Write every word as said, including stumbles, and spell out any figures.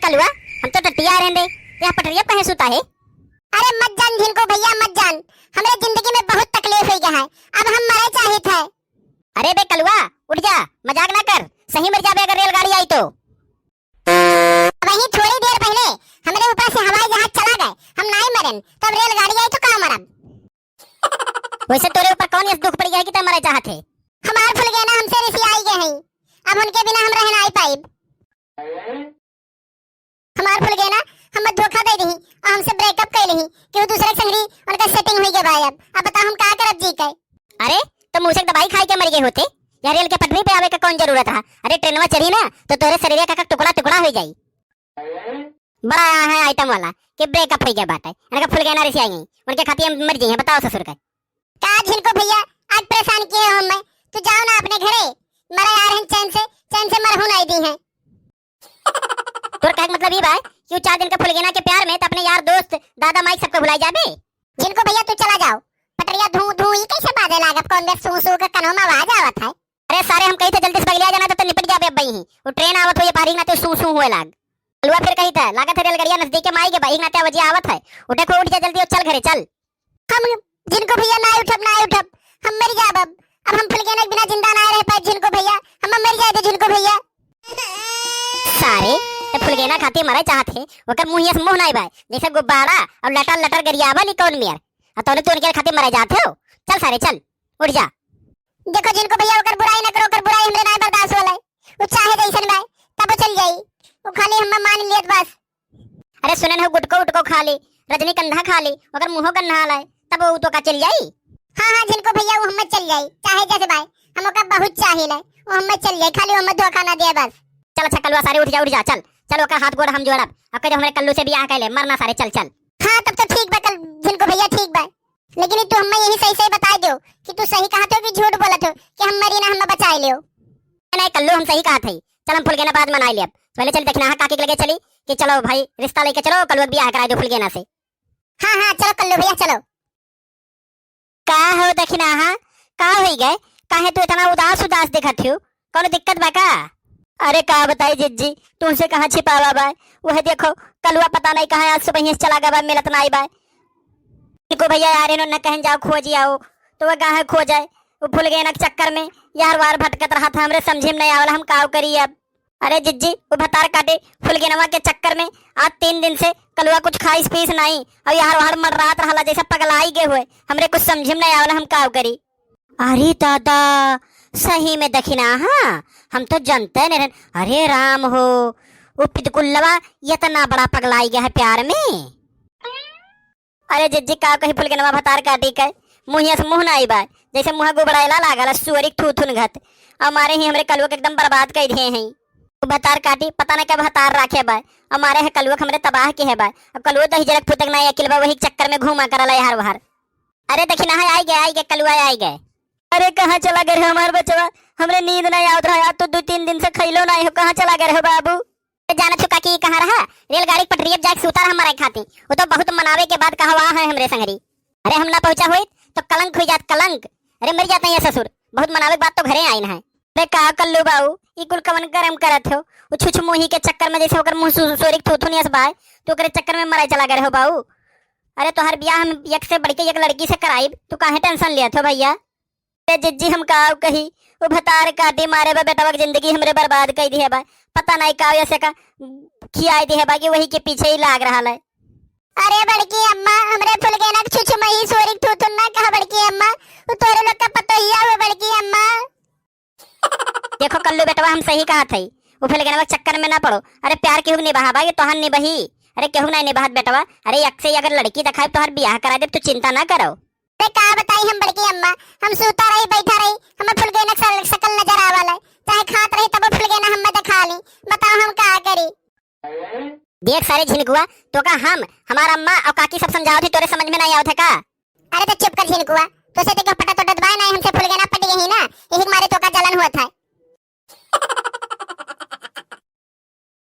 कलुआ, हम तो टट्टिया रहन दे, यहाँ पटरिया पे कहे सुता है? अरे मत जान झिनको भैया, मत जान, हमरे जिंदगी में बहुत तकलीफ होइ गया है, अब हम मरे चाहित है। अरे बे कलुआ, उठ जा, मजाक ना कर, सही मर जाबे अगर रेलगाड़ी आई तो। वही थोड़ी देर पहले हमरे ऊपर से हवाई जहाज चला गए, हम नाई मरेन, तब रेलगाड़ी आई तो का मरब? वैसे तोरे ऊपर कौन ऐस दुख पड़ गया है कि तै मरे चाहत है? हमार फुलगेना हमसे रिसियाई गए हैं, अब उनके बिना हम रह नाई पाइब। हमार फुलगेना हम धोखा दे दही और हमसे ब्रेकअप कर लही कि वो दूसरे के संगरी उनका सेटिंग हुई गए बा। अब, अब बताओ हम का करब जी के? अरे, तो मुँह से दवाई खाई के मर गए होते या रेल के पटरी पे आवे का कौन जरूरत रहा? अरे ट्रेनवा चढ़ी ना तो तोरे शरीर का टुकड़ा टुकड़ा हो जाई। बड़ा है आइटम वाला कि ब्रेकअप हो गया बाटे, इनका फुलगेना रिसियाई गई, उनके खातिर हम मर जाइए, बताओ ससुर का। का झिनको भैया, आज परेशान किए हो हमें, तू जाओ ना अपने घरे, मरे आ रहे हैं चैन से, चैन से मरहू नहीं दी हैं। तोर कहे के मतलब ई बा कि उ चार दिन के फुलगेना के प्यार में त अपने यार दोस्त, दादा माई सबके भुलाई जाबे। झिनको भैया तू चला जाओ, पटरिया धू धू ई कैसे बाजे लागत, कौन बे सू सू के कनों में आवाज आवत है। अरे सारे हम कही थे जल्दी से बगलिया जाना तो, तो निपट जाबे अब बही। वो ट्रेन आवत हुई पारी ना तो सू सू हुए लाग। कलुआ फिर कही था, लागत है रेलगड़िया नजदीक के माई के बही ना ते वजिया आवत है। उठे खो उठ जा जल्दी और चल घरे चल। हम झिनको भैया ना उठब, ना उठब, हम मर जाब अब। अब हम फुलगेना के बिना जिंदा ना रह पाए झिनको भैया, हम मर जाए थे झिनको भैया। सारे, ते फुलगेना खातिर मरे चाहत है, ओकर मुँह यस मुँह नाई बाय, जैसे गुब्बारा और लटर लटर गरियावल ही कौन मियर। और तोने तो उनके खातिर मरे जात हो। चल सारे चल, उठ जा। देखो झिनको भैया ओकर बुराई ना करो, ओकर बुराई हमरे नाई बर्दाश्त होला। वो चाहे जैसन बाय, तब वो चल जाई। वो खाली हम मान लियत बस। अरे सुनन हो, गुटको उटको खा ले, रजनीगंधा खा ले, मगर मुँहो गन्ना आला है, तब वो तो का चल जाई? हाँ, हाँ, झिनको भैया, वो हमें चल जाई, चाहे जैसे बाय, हम ओका बहुत चाहिए, वो हमें चल जाई, खाली वो हमें धोखा ना दिया बस। चल अच्छा कलुआ सारे उठ जा, उठ जा, चल, चल ओका हाथ गोड़ हम जोड़ब, अब कह दो हमरे कल्लू से बियाह कर ले, मरना सारे, चल, चल। हाँ, तब तो ठीक बा, कल झिनको भैया ठीक बा, लेकिन तू हमें यही सही सही बताई दो कि तू सही कहत हो कि झूठ बोलत हो कि हम मरी ना, हमें बचाई लियो। नहीं कल्लू, हम सही कहत है, चल हम फुलगेना बाद मनाई लेब। पहले चल दखिनाहा काकी के लगे चली कि चलो भाई रिश्ता लेके चलो, कलुआ के बियाह कराई दो फुलगेना से। हाँ, हाँ, चलो कल्लू भैया चलो। का हो दखिनाहा, का होई गए? काहे तू इतना उदास उदास दिखत हो? कौनो दिक्कत बा का? अरे का बताई जिज्जी, तुमसे कहाँ छिपावा बा? वह देखो कलुआ पता नहीं कहाँ आज सुबह से चला गवा, मिलत नाई बा। इनको भैया यार इन्होंने कहन जाओ खोजी आओ, तो वह कहाँ खोजे? वो फुलगेना के चक्कर में यार वार भटकत रहा था, हमरे समझी में नहीं आवला, हम काव करी अब। अरे जिज्जी, वो भतार काटी फुलगेनवा के चक्कर में आज तीन दिन से कलुआ कुछ खाइस पीस नहीं, और यार वार मंडरात रहला जैसे पगलाई गए हुए, हमरे कुछ समझी में नहीं आवला, हम काव करी। अरे दादा, सही में दखिनाहा, हम तो जनते नहीं रहन। अरे राम हो, वो पिदकुल्लवा इतना बड़ा पगलाई गया है प्यार में। अरे जिज्जी का कही फुलगेनवा भतार काटी के, मुँहिया से मुँह नाई बा, जैसे मुँह गुबड़ाइला लागल, सुअरी के थूथुन घत। और मारे ही हमरे कलुआ के एकदम बर्बाद कर दिए हैं। वो भतार काटी, पता नहीं कब भतार राखे बा, और मारे है कलुआ के हमरे तबाह के है बा। अब कलुआ दही जरक फुतक नाई अकिल बा, वही चक्कर में घूमा करला यार वार। अरे दखिनाहा, आई गए, आई गए, कलुआ आई गए। अरे कहाँ चला गए रहे हमार बचवा? हमरे नींद नहीं आवत रहा, आज तो दो तीन दिन से खैलो नहीं हो, कहाँ चला गए रहे हो बाबू? अरे जानत हो काकी कहाँ रहा? रेलगाड़ी के पटरिया पे जाके सूता रहा मरे खाती। वो तो बहुत मनावे के बाद कहवा है हमरे संगरी। अरे हम ना पहुँचा होइत तो कलंक हुई जात, कलंक। अरे मर जाते हैं ससुर, बहुत मनावे के बाद तो घरे आइन है। अरे का कल्लू बाऊ, ई कुल कवन करम करत हो? वो छुछ मुही के चक्कर में जैसे ओकर मुँह सु-, सोरी के थूथुन यस बाय, तो ओकरे चक्कर में मराई चला गए हो बाऊ। अरे तोहर बियाह हम एक से बढ़ के एक लड़की से कराइब, तू काहे टेंशन लियत हो भैया? ए जिज्जी हम काव कही, वो भतार काटी मारे बा बेटवा के जिंदगी हमरे बर्बाद कर दिहे बा। पता नहीं काव ऐसे का खियाई दिहे बा कि वही के पीछे ही लाग रहा है। अरे बड़की अम्मा, हमरे फुलगेना के छुछ मही सोरी के थूथुन ना कहा बड़की अम्मा, वो तोरे लोग का पतोहिया हुए बड़की अम्मा। देखो कल्लू बेटवा, हम सही कहत हई, वो फुलगेनवा के चक्कर में ना पड़ो। अरे प्यार केहू के निभावा, ये तोहार निबही। अरे केहू नहीं निभात बेटवा। अरे एक से अगर लड़की देखाई तोहार बियाह करा दे, तू चिंता ना करो। अरे का बताई हम बड़की अम्मा, हम सूता रही बैठा रही, हमें फुलगेना के सल-, शकल नजर आवल है, चाहे खात रही तब फुलगेना हमें देखा ली। बताओ हम का करी? देख सारे झिनकुआ, तो का हम, हमार अम्मा और काकी सब समझावत ही, तोरे समझ में नहीं आवत है का? अरे तो चुप कर झिनकुआ, तो से तो पटा तो डदबाए नहीं, हमसे फुलगेना पट गई ना, यही के मारे तो का जलन हुआ था।